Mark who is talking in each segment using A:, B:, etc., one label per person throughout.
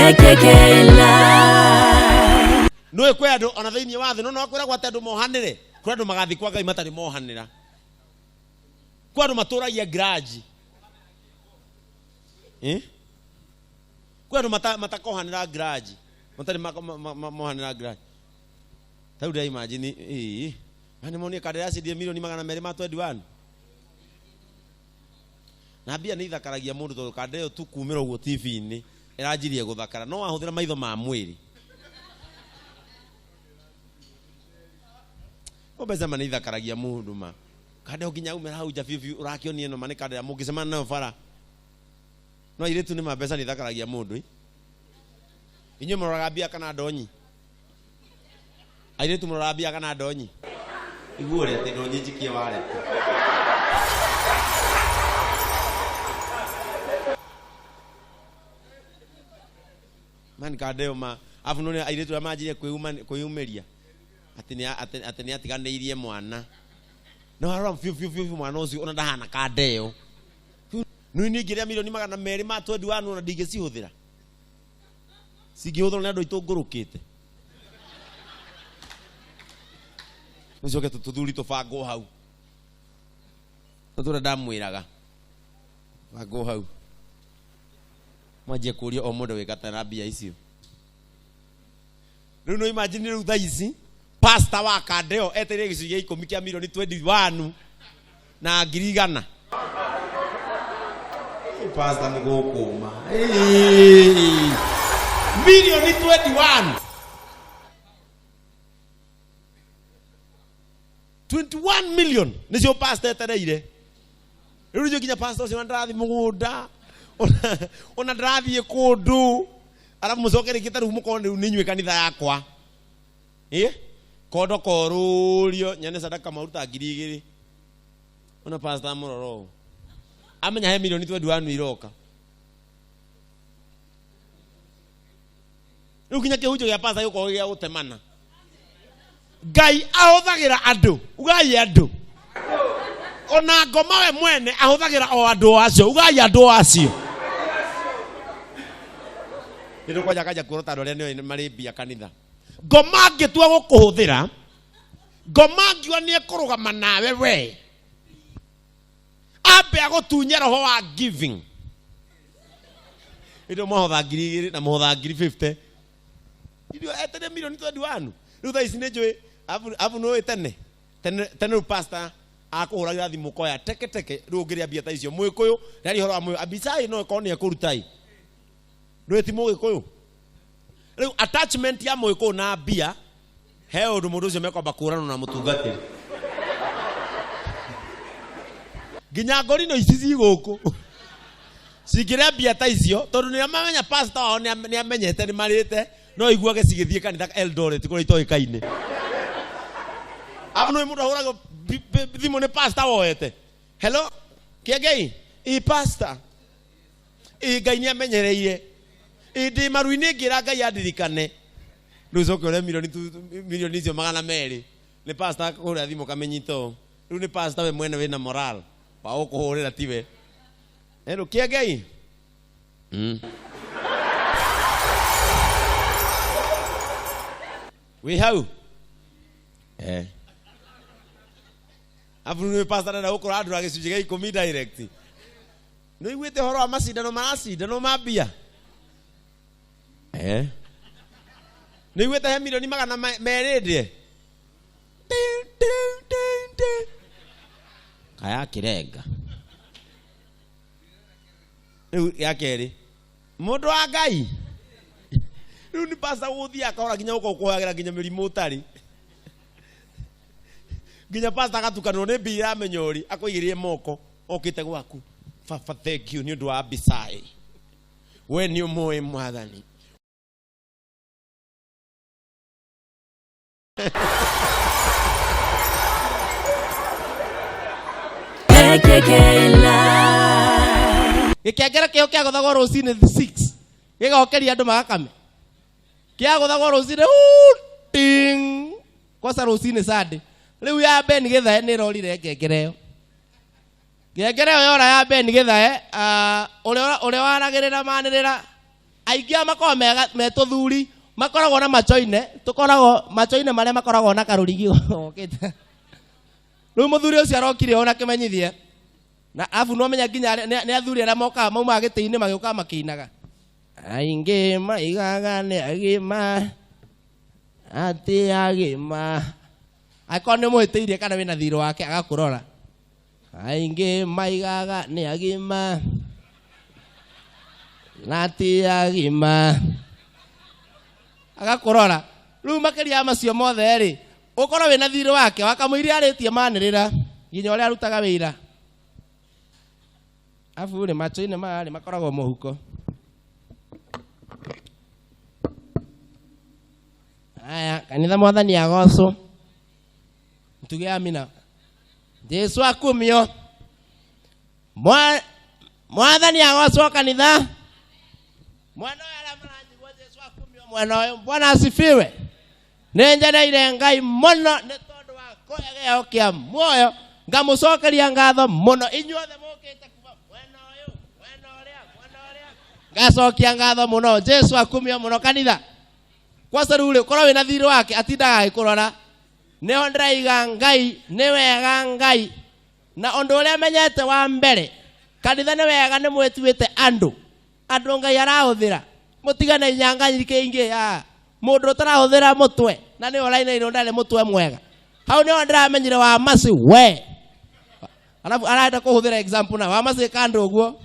A: KKK Live.
B: Nĩũĩ kwĩ andũ ona thĩinĩ wa thĩ no no kwĩragwo atĩ andũ mohanĩre, kwĩ andũ magathiĩ kwa Ngai matarĩ mohanĩra, kwĩ andũ matũragia grudge. Eh? Kwĩ andũ matakohanĩra grudge, matarĩ mohanĩra grudge. Ta rĩu ndĩra imagine, ĩĩ, nĩ monire kandĩ yacindire milioni magana merĩ ma 21. Na mbia nĩ ithakaragia mũndũ tondũ kanda ĩyo tu kumĩra ũguo T V-inĩ ĩranjirie gũthakara, no wahũthĩra maitho ma mwĩrĩ. Ko mbeca ma nĩ ithakaragia mũndũ ma. Kanda ĩyo nginya umĩra hau nja biũ biũ ũrakĩonia ĩno ma nĩ kanda ĩrĩa mũngĩcemania nayo bara. No airĩtu nĩ ma mbeca nĩ ithakaragia mũndũ, ĩ. Inyuĩ mũroraga mbia kana ndonyi? Airĩtu mũroraga mbia kana ndonyi? Igua ũrĩa atĩ ndonyi njikie wareti. Man kanda ĩyo ma. Arabu nĩ ũrĩa airĩtu arĩa manjirie kwĩyumĩria. Atĩ nĩ atiganĩirie mwana. No arora biũ, biũ, biũ, biũ mwana ũcio ona ndahana kanda ĩyo. Nĩ niĩ ingĩrĩa milioni magana merĩ ma 21 ona ndingĩcihũthĩra. Cingĩhũthĩrwo nĩ andũ aitũ ngũrũkĩte. Ũcoke tũthuri tũbangwo hau. Tũtũra ndamwĩraga. Bangwo hau. Mwanjie kũria o mũndũ wĩkata na mbia icio. Rĩu no imagine rĩu thaa ici pastor wa kanda ĩyo etereire gĩcunjĩ gĩa ikũmi kĩa milioni 21 na ngiri igana. Pastor nĩ gũkũma. Milioni 21. 21 million nĩcio pastor etereire. Rĩu nĩcio nginya pastor ũcio ona ndarathiĩ mũgũnda, ona ndarathiĩ kũndũ. Arabu mũcoke rĩngĩ ta rĩu mũkorwo rĩu nĩ inyuĩ kanitha yakwa. Ĩ? Kondo korũrio, nyone sadaka maruta ngiri igĩrĩ. Ona pastor amũrora ũũ. Amenya he milioni 21 iroka. Rĩu nginya kĩhunjio gĩa pastor gĩgũkorwo gĩa gũtemana. Ngai ahũthagĩra andũ, ugai andũ. Ona ngoma we mwene ahũthagĩra o andũ acio, ugai andũ acio. Nĩ kwanja kanja kuona andũ arĩa nĩoĩ marĩ mbia kanitha. Ngoma angĩtua gũkũhũthĩra, ngoma angiuga nĩ ekũrũgama nawe we. Ambe agũtunye roho wa giving. Ĩndĩ mũhotha ngiri igĩrĩ na mũhotha ngiri 50. Irio etere milioni 21. Rĩu thaa ici nĩ njũĩ, abu nĩ ũĩ tene. Tene, tene rĩu pastor akũhũragĩra thimũ koya teke teke, rĩu ũngĩrĩa mbia ta icio. Mũgĩkũyũ, rĩarĩ ũhoro wa mũgĩkũyũ. Abisai no ĩkorwo nĩ ekũruta ĩ. Ndũĩ ti mũgĩkũyũ. Rĩu attachment ya mũgĩkũyũ na mbia, he ũndũ mũndũ ũcio mekwamba kũũranwo na mũtungatĩri. Nginya ngorino ici ci gũkũ. Cingĩrĩa mbia ta icio, tondũ nĩ mamenya pastor wao nĩ amenyete nĩ marĩte, no iguage cigĩthiĩ kanitha Eldoret kũrĩa itoĩkaine. Arabu nĩ mũndũ ahũragwo thimũ nĩ pastor woete. Hello, Kĩengei? Ĩ pastor. Ĩ Ngai nĩ amenyereire. Ĩ ndĩ maru-inĩ ngĩra Ngai andirikane. Rĩu coke ũrĩa milioni milioni icio magana merĩ. Nĩ pastor akũhũrĩra thimũ kamenyita ũũ. Rĩu nĩ pastor we mwene wĩna moral wa gũkũhũrĩra tiwe. Hello, Kĩengei? Wĩ hau? Abu nĩ pastor arenda gũkũra andũ na gĩcunjĩ gĩa ikũmi direct. Nĩ ũiguĩte ũhoro wa macindano maracindano ma mbia? Nĩ ũiguĩte he milioni magana merĩ ndĩe? Ting, ting, ting, ting. Kaya kĩrenga. Rĩu ya kerĩ, mũndũ wa Ngai. Rĩu nĩ pastor gũthiĩ akahora nginya gũkorwo kũhoyagĩra nginya mĩrimũ ũtarĩ. Nginya pastor agatukanĩrwo nĩ mbia iramenya ũrĩ, akũigĩrĩire moko okĩte gwaku. Baba, thank you nĩ ũndũ wa Abisai. We nĩ ũmũĩ Mwathani.
A: KKK Live.
C: Gĩkengere kĩo kĩagũthagwo rũcinĩ 6 gĩgokeria andũ magakame. Kĩagũthagwo rũcinĩ, uu, ting. Kosa rũcinĩ Sunday. Rĩu ya Ben Gĩthae nĩ ĩrorire ngengere ĩyo. Ngengere ĩyo yora ya Ben Gĩthae, ũrĩa waragĩrĩra manĩrĩra. Aingĩ a makoragwo me tũthuri makoragwo na machoine, tũkoragwo machoine marĩa makoragwo na karũrigi gokĩte. Rĩu mũthuri ũcio arokire ona kĩmenyithie. Na afu no menya nginya nĩ athuri arĩa mokaga maumaga gĩtĩ-inĩ magĩũkaga makĩinaga. Aingĩ maigaga nĩ agima, atĩ agima. Angĩkorwo nĩ ũmũhĩtĩirie kana wĩna thirĩ wake agakũrora. Aingĩ maigaga nĩ agima, na ti agima. Agakũrora. Rĩu makĩria ya macio mothe rĩ, ũkorwo wĩna thirĩ wake wakamũiria arĩtie manĩrĩra nginya ũrĩa arutaga wĩra. Afu rĩ macho-inĩ maya rĩ makoragwo mũhuko. Aya, kanitha mwathani agocwo. Tuge amina. Jesu akumio. Mwathani agocwo kanitha. Mwana ũyũ arĩa maranjigua Jesu akumio mwena ũyũ. Bwana asifiwe. Nĩ njeneire Ngai mũno nĩ tondũ wa kũhe gĩheo kĩa muoyo. Ngamũcokeria ngatho mũno inyuothe mũkĩte kuma mwena ũyũ, mwena ũrĩa, mwena ũrĩa. Ngacokia ngatho mũno. Jesu akumio mũno kanitha. Kwanza rĩu rĩ, korwo wĩna thirĩ wake atindaga agĩkũrora. Nĩho ndĩraiga Ngai nĩ wega Ngai. Na ũndũ ũrĩa menyete wa mbere, kanitha nĩ wega nĩ mwĩtuĩte andũ. Andũ Ngai arahũthĩra. Mũtigane inyang'anyirike ingĩ, ah. Mũndũ ũtarahũthĩra mũtwe, na nĩwe ũrainainwo ndarĩ mũtwe mwega. Hau nĩho ndĩramenyire wa Masi we. Alafu arenda kũhũthĩra example na wa Masi kando ũguo.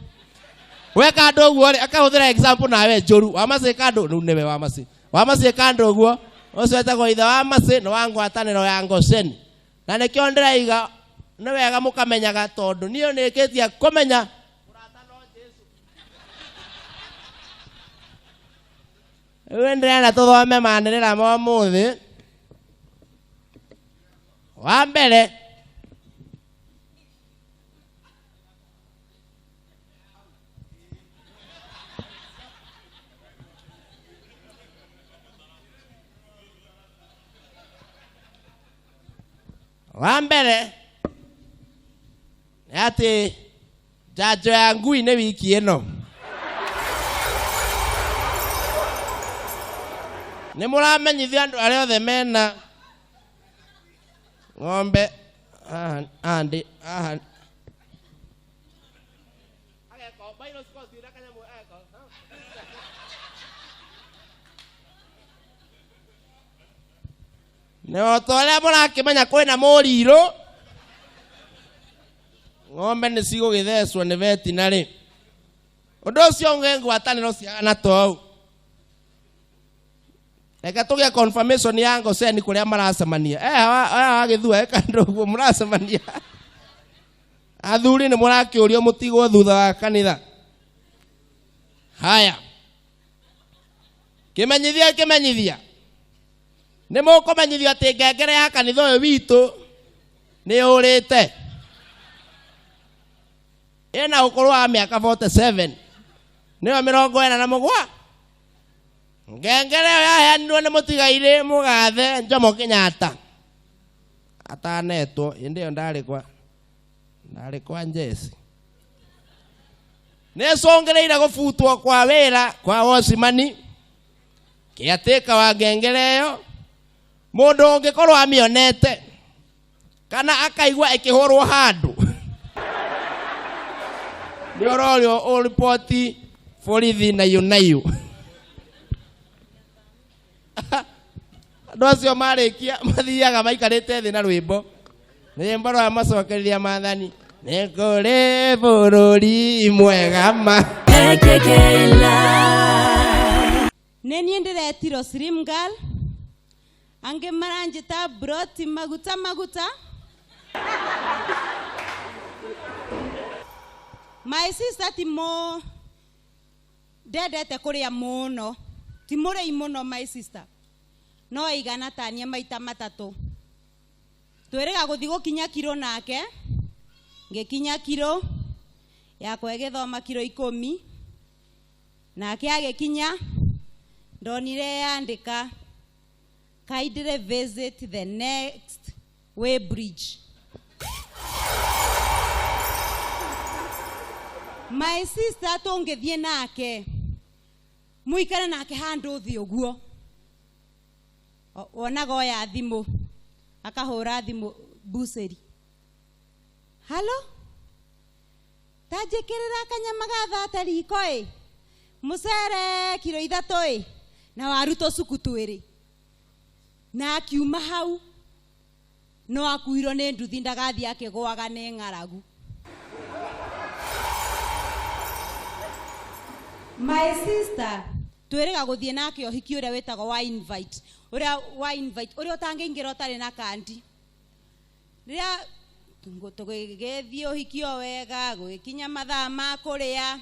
C: We kando ũguo rĩ, akahũthĩra example nawe njũru. Wa Masi kando, rĩu nĩwe wa Masi. Wa Masi kando ũguo, ũcio wetagwo ithe wa Masi nĩ wa ngwatanĩro ya Ngoceni. Na nĩkĩo ndĩraiga nĩ wega mũkamenyaga tondũ niĩ nĩkĩtie kũmenya ũrata no Jesu. Rĩu ndĩrenda tũthome manĩrĩra ma ũmũthĩ. Wa mbere, wa mbere nĩ atĩ njanjo ya ngui nĩ wiki ĩno. Nĩ mũramenyithio andũ arĩa othe mena ng'ombe haha, haha ndĩ, haha. Nĩ o ta ũrĩa mũrakĩmenya kwĩna mũrirũ, ng'ombe nĩ cigũgĩthecwo nĩ vetinarĩ. Ũndũ ũcio ũngĩ ngwatanĩro ciagana tou. Reke tũgĩe confirmation ya Ngoceni kũrĩa maracemania. Wagĩthua ĩka ũguo mũracemania. Athuri nĩ mũrakĩũrio mũtigwo thutha wa kanitha. Haya. Kĩmenyithia, kĩmenyithia. Nĩ mũkũmenyithio atĩ ngengere ya kanitha ũyũ witũ nĩ yũrĩte. Ĩna ũkũrũ wa mĩaka 47. Nĩyo mĩrongo ĩna na mũgwa. Ngengere ĩyo yaheanirwo nĩ mũtigairĩ mũgathe Jomo Kenyatta. Atanetwo, hĩndĩ ĩyo ndarĩ kwa Njeci. Nĩ ĩcũngĩrĩire gũbutwo kwa wĩra kwa wocimani. Kĩatĩka wa ngengere ĩyo, mũndũ ũngĩkorwo amĩonete kana akaigua ĩkĩhũrwo handũ, nĩ ũrorio ũriboti borithi na yu na yu. Andũ acio marĩkia mathiaga maikarĩte thĩ na rwĩmbo. Rwĩmbo rwa macokeria maathani. Nĩ kũrĩ bũrũri mwega ma.
A: KKK Live.
D: Nĩ niĩ ndĩretirwo Slim Girl. Angĩ maranjĩta Broti maguta maguta. My sister ti mo ndendete kũrĩa mũno. Ti mũrĩi mũno my sister. No aigana ta niĩ maita matatũ. Twĩrĩga gũthiĩ gũkinya kiro nake. Ngĩkinya kiro yakwa ĩgĩthoma kiro ikũmi. Nake agĩkinya ndonire yandĩka kindly visit the next way bridge. My sister tũngĩthiĩ nake Muikare nake handu thi uguo. Wonaga oya thimu akahura thimu buceri. Halo? Tanjikirira kanyama ga thate riko ĩ. Mucere kiro 3 ĩ. Na waru tũcuku 2. Na akiuma hau no akuirwo nĩ nduthi ndagathiĩ akĩgũaga nĩ ng'aragu. My sister twĩrĩga gũthiĩ nake ũhiki ũrĩa wĩtagwo wa invite, ũrĩa wa invite ũrĩa ũtangĩingĩra ũtarĩ na kandi. Rĩrĩa tũgĩgĩthiĩ ũhiki o wega gũgĩkinya mathaa ma kũrĩa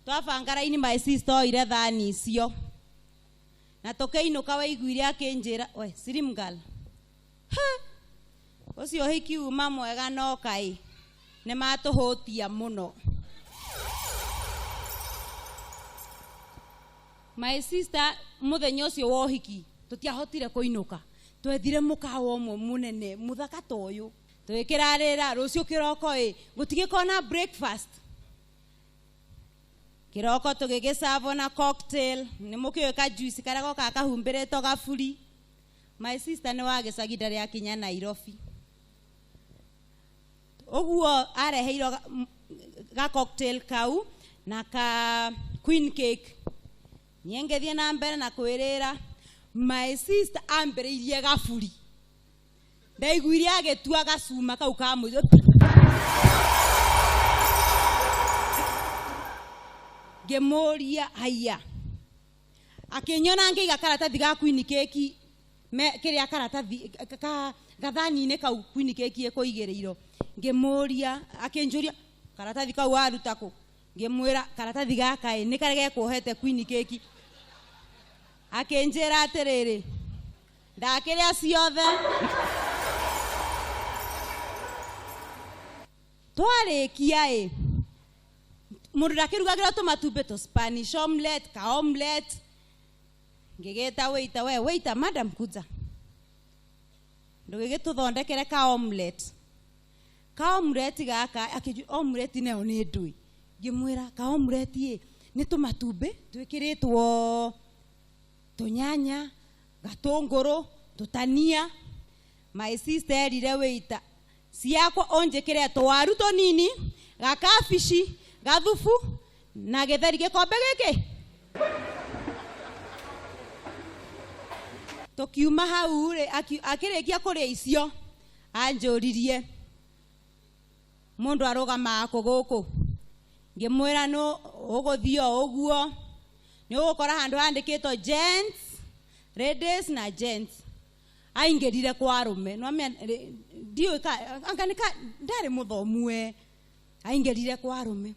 D: twabanga raini, my sister oire thani icio na tũkĩinũka waiguire akĩnjĩra we slim girl, ũcio ũhiki uma mwega no kaĩ nĩ matũhũtia mũno. My sister mũthenya ũcio wa ũhiki tũtiahotire kũinũka, twethire mũkawa ũmwe mũnene mũthaka ta ũyũ, twĩkĩrarĩra rũciũ kĩroko ĩ gũtigĩkorwo na breakfast. Kĩroko tũgĩgĩcavo na cocktail, nĩ mũkĩũĩ ka juice karĩa gokaga kahumbĩrĩtwo gaburi. My sister nĩ wa gĩcagi ndarĩ akinya Nairobi. Ũguo areheirwo ga cocktail kau na ka queen cake. Niĩ ngĩthiĩ na mbere na kwĩrĩra, my sister ambĩrĩirie gaburi. Ndaiguire agĩtua gacuma kau ka mũico. Ngĩmũria haiya. Akĩnyona ngĩiga karatathi ga queen cake me kĩrĩa karatathi ka gathani-inĩ kau queen cake ĩkũigĩrĩirwo. Ngĩmũria akĩnjũria karatathi kau waruta kũ? Ngĩmwĩra karatathi gaka ĩ nĩ karĩa gekuohete queen cake. Akĩnjĩra atĩrĩrĩ ndakĩrĩa ciothe. Twarĩkia ĩ mũndũ ndakĩrugagĩra tũmatumbĩ tũ Spanish omelette ka omelette. Ngĩgĩta waiter, we waiter madam kuja ndũgĩgĩtũthondekere ka omelette. Ka omelette gaka akĩnjũria omelette nayo nĩ ndũĩ. Ngĩmwĩra ka omelette ĩ nĩ tũmatumbĩ twĩkĩrĩtwo tũnyanya gatũngũrũ tũtania. My sister erire waiter ciakwa ũnjĩkĩre tũwaru tũnini gakabici gathubu na gĩtheri gĩkombe gĩkĩ. Tũkiuma hau rĩ akĩrĩkia kũrĩa icio anjũririe mũndũ arũgamaga kũ gũkũ. Ngĩmwĩra nũ ũgũthiĩ o ũguo nĩ ũgũkora handũ handĩkĩtwo gents ladies na gents. Aingĩrire kwa arũme no ndiũĩ anga nĩ ndarĩ mũthomu we. Aingĩrire kwa arũme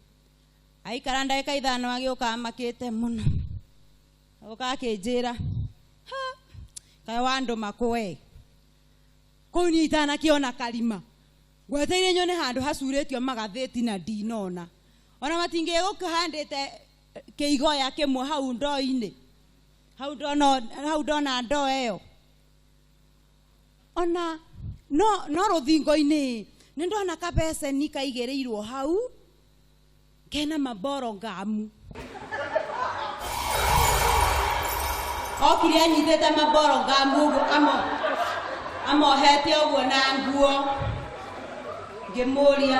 D: aikara ndagĩka 5 agĩũka amakĩte mũno, oka akĩnjĩra ha kaĩ wandũma kũ kũu niĩ itanakĩona karima ngweteire nyone handũ hacurĩtio magathĩti na ndinona ona matingĩgũkĩhandĩte kĩigoya kĩmwe hau ndoo-inĩ hau ndona ndoo ĩyo ona no rũthingo-inĩ nĩ ndona kabeceni kaigĩrĩirwo hau kena maboro ngamu. Okire anyitĩte maboro ngamu ũguo amohete ũguo na nguo. Ngĩmũria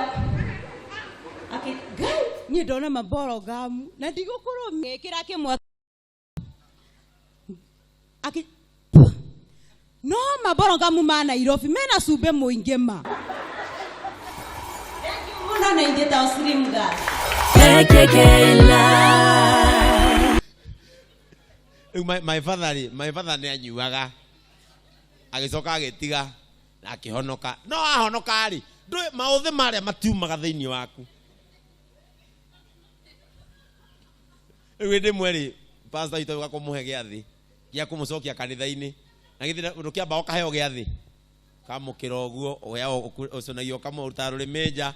D: akĩ Ngai niĩ ndona maboro ngamu na ndigũkorwo ngĩkĩra kĩmwe akĩ no maboro ngamu ma Nairobi mena cumbĩ mũingĩ ma. Thank you mũno na ingĩta Slim Girl.
A: KKK Live.
B: My father nĩ anyuaga agĩcoka agĩtiga na akĩhonoka. No ahonoka rĩ ndũĩ maũthĩ marĩa matiumaga thĩinĩ waku. Rĩu hĩndĩ ĩmwe rĩ pastor witũ agĩũka kũmũhe gĩathĩ gĩa kũmũcokia kanitha-inĩ na gĩthĩ ndũkĩamba ũkaheo gĩathĩ kamũkĩra ũguo ũconagia ũkamũruta rũrĩmĩ nja.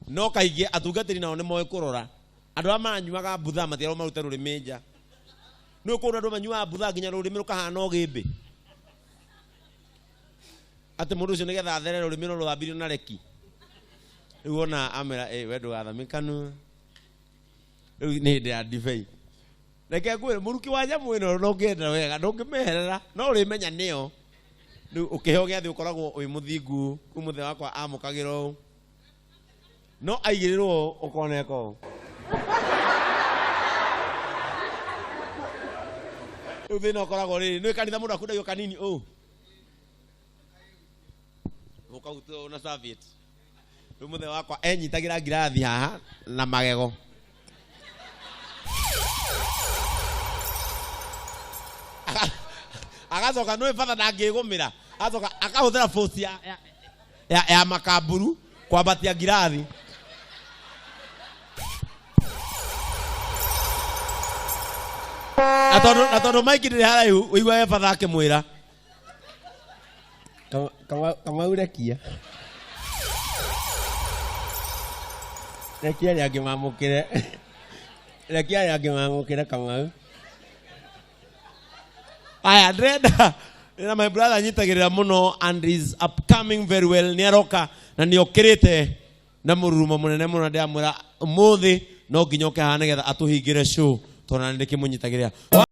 B: No kaingĩ atungatĩri nao nĩ moĩ kũrora andũ arĩa maranyuaga mbutha matiarwo marute rũrĩmĩ nja. Nĩ ũkuona andũ manyuaga mbutha nginya rũrĩmĩ rũkahana ũgĩmbĩ atĩ mũndũ ũcio nĩgetha athere rũrĩmĩ no rũthambirio na reki. Rĩu wona amera we ndũgathame kanua. Rĩu nĩ hĩndĩ ya ndibei. Reke ngwĩre mũrukĩ wa nyamũ ĩno ndũngĩenda wega, ndũngĩmeherera, no ũrĩmenya nĩyo. Rĩu ũkĩheo gĩathĩ ũkoragwo wĩ mũthingu, kũu mũthee wakwa amũkagĩra ũũ. No aigĩrĩrwo ũũ, ũkona eka ũũ. Rĩu thĩna ũkoragwo rĩrĩ, nĩ kanitha mũndũ akundagio kanini ũũ. Ũkahutwo na serviette. Rĩu mũthee wakwa enyitagĩra ngirathi haha na magego. Agacoka nĩ batha ndangĩgũmĩra, agacoka akahũthĩra force ya makamburu kwambatia ngirathi. Na tondũ maiki ndĩrĩ haraihu, ũiguage batha akĩmwĩra
C: Kamau rekia. Rekia arĩa angĩ mamũkĩre. Rekia arĩa angĩ mamũkĩre Kamau.
B: Aya, ndĩrenda na my brother anyitagĩrĩra mũno and is upcoming very well. Nĩ aroka na nĩ okĩrĩte na mũrurumo mũnene mũno, ndĩramwĩra ũmũthĩ no nginya oke haha nĩgetha atũhingĩre show tondũ na nĩ ndĩkĩmũnyitagĩrĩra.